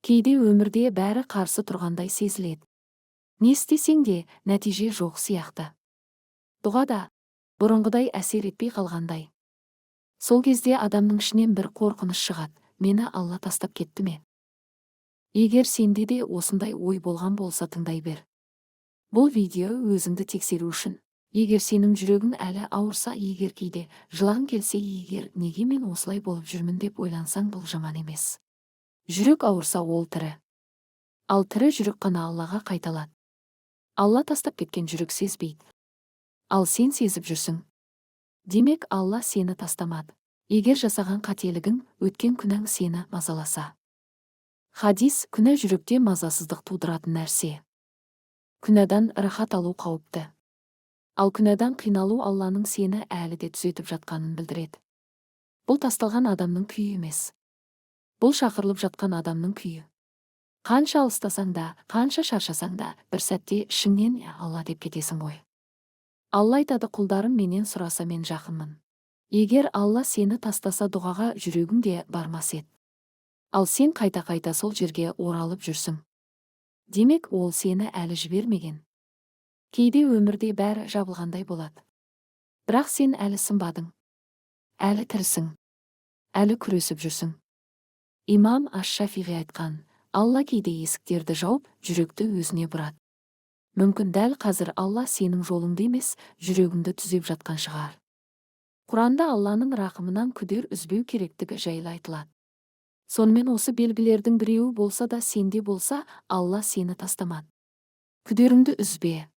Кейде өмірде бәрі қарсы тұрғандай сезіледі. Не істесең де, нәтиже жоқ сияқты. Дұға да бұрынғыдай әсер етпей қалғандай. Сол кезде адамның ішінен бір қорқыныш шығады: мені Алла тастап кетті ме? Егер сенде де осындай ой болған болса, тыңдай бер. Бұл видео өзіңді тексеру үшін. Егер сенің жүрегің әлі ауырса, егер кейде жылағың келсе, егер неге мен осылай болып жүрмін деп ойлансаң, бұл жаман емес. Жүрек ауырса, ол тірі. Ал тірі жүрек қана Аллаға қайта алады. Алла тастап кеткен жүрек сезбейді. Ал сен сезіп жүрсің. Демек, Алла сені тастамады. Егер жасаған қателігің, өткен күнәң сені мазаласа. Хадис: күнә жүректе мазасыздық тудыратын нәрсе. Күнәдан рахат алу қауіпті. Ал күнәдан қиналу Алланың сені әлі де түзетіп жатқанын білдіреді. Бұл тасталған адамның күйі емес. Бұл шақырылып жатқан адамның күйі. Қанша алыстасаң да, қанша шаршасаң да, бір сәтте ішіңнен «Алла» деп кетесің ғой. Алла айтады: құлдарым менен сұраса, мен жақынмын. Егер Алла сені тастаса, дұғаға жүрегің де бармас еді. Ал сен қайта-қайта сол жерге оралып жүрсің. Демек, ол сені әлі жібермеген. Кейде өмірде бәрі жабылғандай болады. Бірақ сен әлі сынбадың. Әлі тірісің. Әлі күресіп жүрсің. Имам Аш-Шафиғи айтқан: Алла кейде есіктерді жауып, жүректі өзіне бұрады. Мүмкін, дәл қазір Алла сенің жолыңды емес, жүрегіңді түзеп жатқан шығар. Құранда Алланың рақымынан күдер үзбеу керектігі жайлы айтылады. Сонымен, осы белгілердің біреуі болса да сенде болса, Алла сені тастамады. Күдеріңді үзбе.